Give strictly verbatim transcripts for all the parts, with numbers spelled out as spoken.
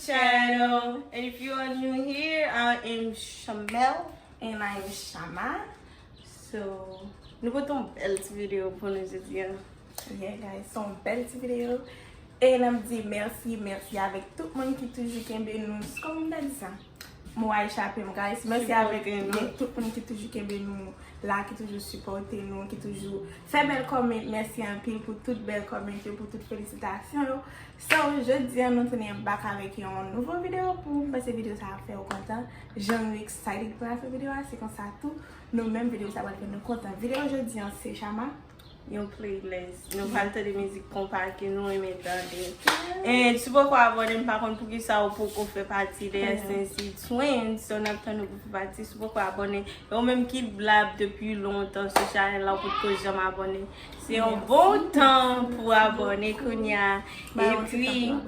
Channel. And if you are new here, I am Shamel. And I am Shama. So, nou pote yon bèl ti videyo pou nou jodi a. Yeah, guys, se yon bèl ti videyo. E n ap di mèsi, mèsi avèk tout moun ki toujou kenbe nou. Kòman m ta di sa? Mo a echape m, guys. Mèsi avèk tout moun ki toujou kenbe nou la, ki toujou sipòte nou, ki toujou fè bèl kòmant. Mèsi anpil pou tout bèl kòmant yo, pou tout felisitasyon yo. So, jodi a nou tounen back avèk yon nouvo videyo pou m panse videyo sa ap fè w kontan. Jan nou excited pou n ap fè videyo a, se konsa tou nou menm videyo sa pral fè nou kontan. Videyo jodi a se Shama. Yon playlist. Nou pral tande mizik konpa ke nou renmen tande. And si w poko abòne, m pa konn poukisa ou poko fè pati de S N C Twins. So, n ap tann ou pou fè pati. Si w poko abòne, e ou menm ki la depi lontan sou chanèl la, ou potko janm abòne, se yon bon tan pou abòne kounye a. Epi,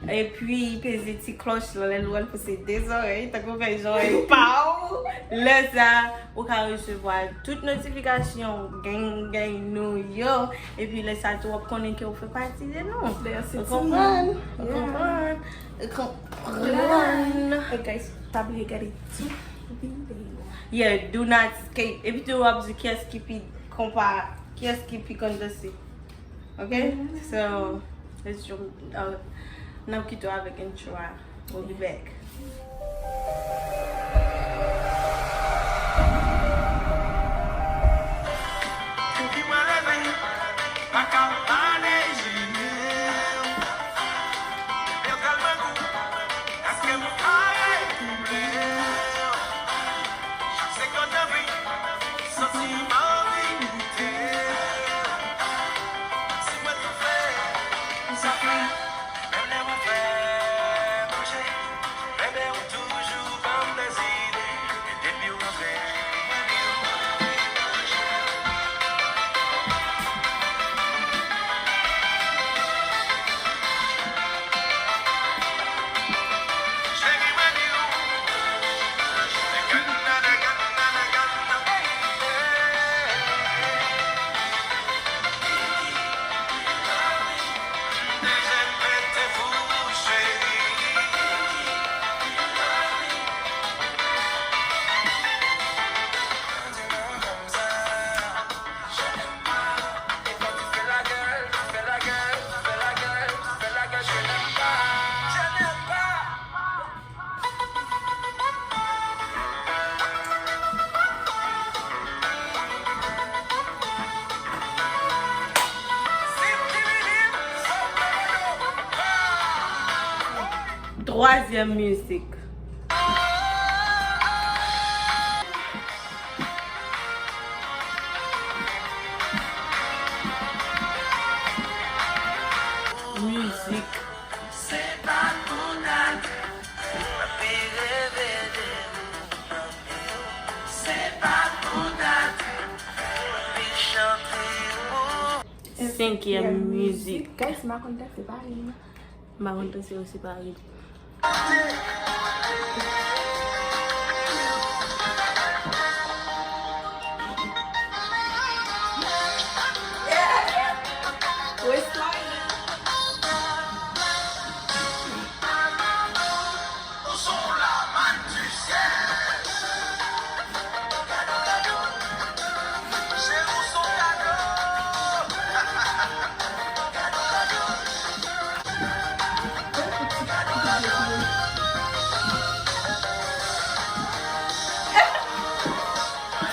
epi peze ti klòch lan, lè nou wè l pouse de zòrèy, tankou fè zòrèy pa w. Lè sa, ou ka resevwa tout notifikasyon gang gang nou yo. Epi lè sa tou, w ap konnen ke w fè pati de nou. Ou konprann? Ou konprann? Ou konprann? E guys, pa bliye gade tout videyo a. Yeah, do not skip. Epi tou, w ap di kiyès ki pi konpa, kiyès ki pi konn danse. Ok? So, let's jump, uh, n ap kite w avèk intro a. We'll be back. Twazyèm mizik. Mizik. Senkyèm mizik. Guys, m pa konn danse, pa ri non. M pa konn danse osi, pa ri.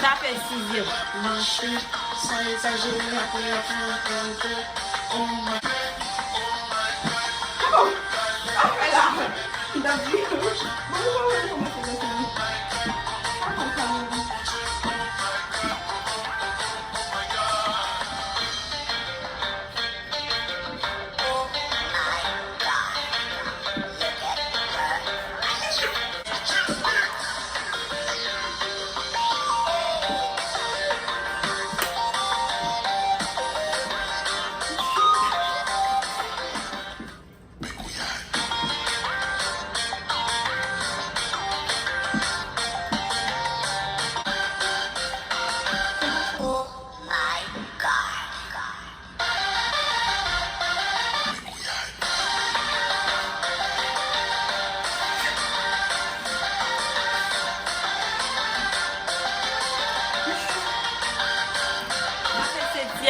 Sa fè sizyèm. Mache san egzajere, apre apre apre rive. Oh my God, oh my God. Kòman? Sa fè la. Li t ap di. Bon, bon, bon, bon, bon, bon, bon.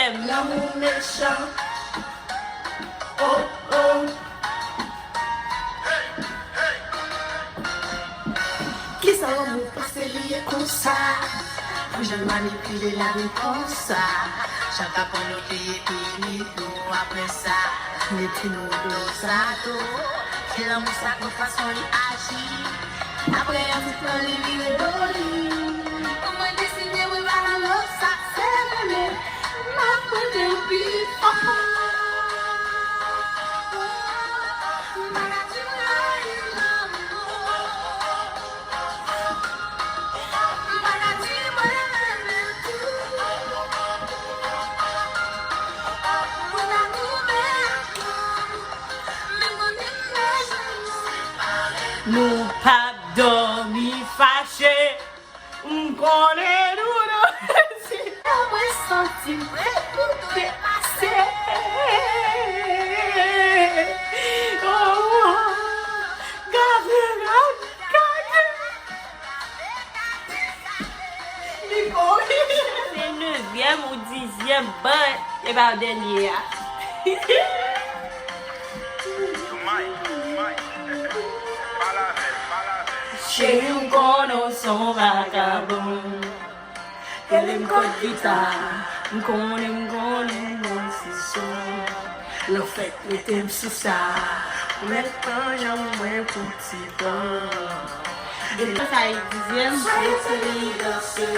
Lanmou mechan. Oh, oh. Kisa lanmou panse li ye konsa? Pou jan l manipile lavi konsa. Chak apre nou peye limit nou apre sa. Mete nou do sa do. Se lanmou sa k fason li aji. Apre yon ti tan li vire do li. Mwen deside mwen pa nan lòt sa se mwen. M ap mande w pi fò. Maladi mwen rayi lanmou. Maladi mwen renmen tou. Mwen pa goumen ak lanmou. Men konnen m bezwen nou. Nou p ap dòmi fache. M konnen nou nan rezi. Mwen santi m prè pou depase. Oh, gade, gade, gade. Li bon, wi. Se nevyèm ou dizyèm, but e pa dènye a. Cheri, m konnen w se yon vakabon. Rele m kòd gita, m konnen, m konnen, m konnen se son. Lè w fèk mete m sou sa, ou mèt panyan mwen pou ti tan. Depi sa e dizyèm. Swete li danse,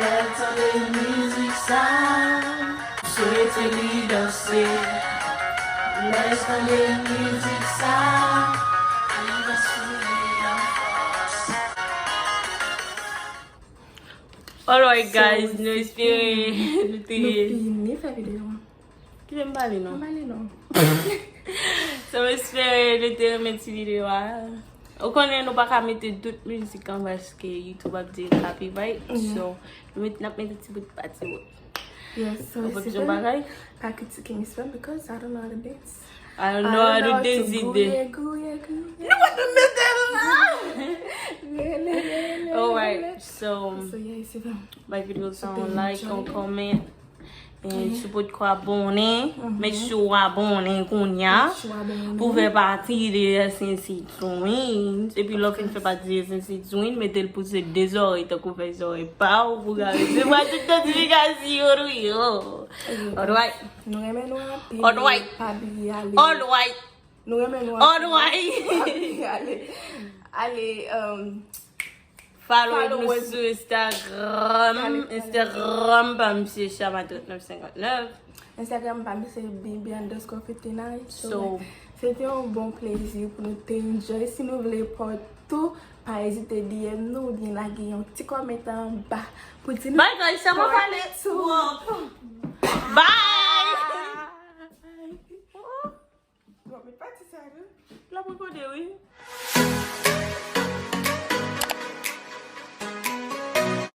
lè l tande mizik sa. Swete li danse, lè l tande mizik sa. Li va souri an fòs. Alright, guys, nou espere nou te... Nou fini fè videyo a. Kite m pale non. M pale non. So, m espere nou te renmen ti videyo a. Ou konnen nou pa ka mete tout mizik an paske YouTube ap di copyright. Yeah. So, nou met, n ap mete ti bout pa ti bout. Yes, so, ou pa bezwen bagay? Pa kritike Miss Femme because I don't know how to dance. I don't know how to dance either. Gouye, gouye, gouye. Nou pa t mete l la. Rele, rele, rele. Alright, so, so, yeah, se vre. Bay videyo sa yon like, yon comment. And si w potko abòne, make sure w abòne kounye a pou fè pati de S N C Twins. Epi lè w fin fè pati de S N C Twins, mete l pouse de zòrèy tankou fè zòrèy pa w pou ka resevwa tout notifikasyon nou yo. Alright. Nou renmen nou anpil. Alright. Pa bliye ale. Alright. Nou renmen nou anpil. Alright. Pa bliye ale. Ale, um, Follow nou sou Instagram. Instagram pa m se Shama trant nèf senkant nèf. Instagram pa m se baby underscore fifty nine. So, se te yon bon plezi pou nou te enjoy. Si nou vle part two, pa ezite D M nou oubyen lage yon ti kòmantè anba pou di nou. Bye guys, sa mwen pale twòp. Bye. Bon, men pati sa, non? L ap rekòde, wi.